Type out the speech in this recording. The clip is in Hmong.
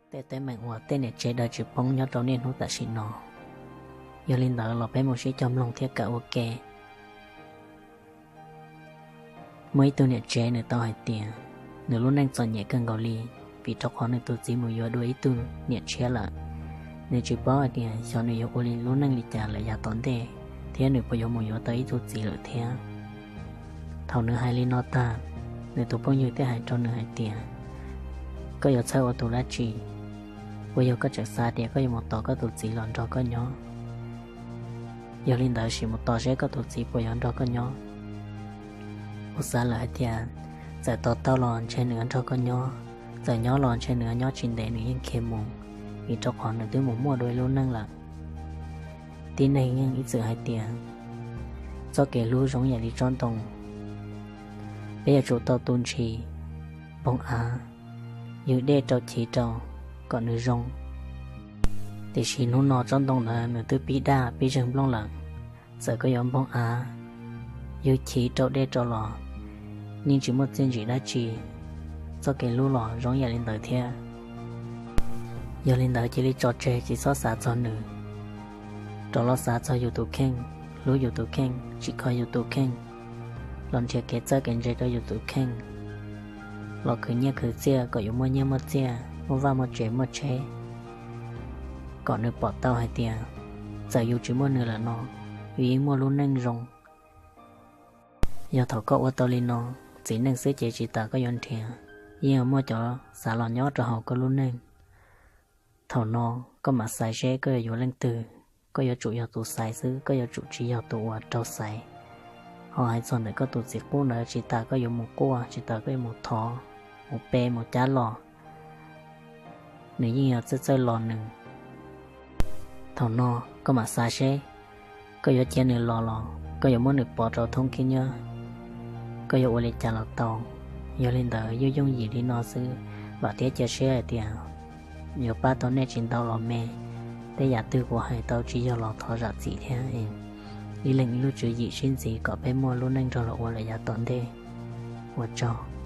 tej teeb meem uas tej niam tsev daws tsis poob nyob rau niaj hnub tam sim no. Yog li ntawd los peb mus sib cog mloog thiab kawm ua ke. Muaj ib tug niam tsev nws tau hais tias nws lub neej txom nyem kawg nkaus li, vim rau qhov nws tus txiv mus yuav dua ib tug niam tshiab lawm. Nws tsis paub hais tias xyov nws yuav ua li lub neej li cas lawm yav tom ntej, thiab nws puas yuav mus yuav tau ib tug txiv lawm thiab. Thaum nws hais li no tag, nws tus phooj ywg thiaj hais rau nws hais tias, koj yuav txhawj ua tus dab tsi? Puas yog koj tseem xav tias koj yuav mus tos koj tus txiv los nrog koj nyob? Yog li ntawd sim mus tos seb koj tus txiv puas yuav nrog koj nyob. Kuv xav lawm hais tias txawm tos tau los ntshe nws yuav nrog koj nyob, txawm nyob los ntshe nws yuav nyob tsis ntev nws yeej khiav mus, vim rau qhov nws twb mus muaj dua ib lub neej lawm. Tib neeg yeej ib txwm hais tias txoj kev hlub zoo yam li tsob ntoo, peb yuav tsum tau tu ntshis, npog av, ywg dej rau chiv rau kom nws zoo. Tiam sis hnub no tsob ntoo ntawd nws twb pib daj pib zeeg nplooj lawm, txawm koj yuav npog av, ywg chiv rau dej rau los yeej tsis muaj txiaj ntsim dab tsi. Txoj kev hlub los zoo yam li ntawd thiab. Yog li ntawd cia li tso tseg tsis txhob xav txog nws, rov los xav txog yus tus kheej, hlub yus tus kheej, tsim kho yus tus kheej, los nrhiav kev txawj kev ntse rau yus tus kheej, los khwv nyiaj khwv txiaj kom yuav muaj nyiaj muaj txiaj, muaj vaj muaj tsev muaj tsheb, kom nws pom tau hais tias txawm yus tsis muaj nws lawm no, yus yeej muaj lub neej zoo. Yog thaum koj ua tau li no, txiv neej xwb ces tsis tas koj yuav nrhiav, yeej yuav muaj cov xav los nyob rau hauv koj lub neej. Thaum no koj mam xaiv seb koj yuav yuav leej twg, koj yuav tsum yog tus xaiv xwb, koj yuav tsum tsis yog tus uas raug xaiv. Ho hais txog ntawm koj tus txiv qub ntawd tsis tas koj yuav mus quaj, tsis tas koj yuav mus thov, mus pe mus cab los, nws yeej yuav txawj txawj los nws. Thaum no koj mam xav seb koj yuav cia nws los los koj yuav muab nws pov rau thoob khib nyiab, koj yuav ua li cas los tau. Yog li ntawd yooj yooj yim li no xwb, vam thiab cia siab hais tias yuav pab tau nej tsis ntau los me. Tej yam twg kuv hais tau tsis yog los thov zam txim thiab. Ib leeg ib lub tswv yim sib ntxiv kom peb muaj lub neej nrog los ua lawm yav tom ntej. Ua tsaug.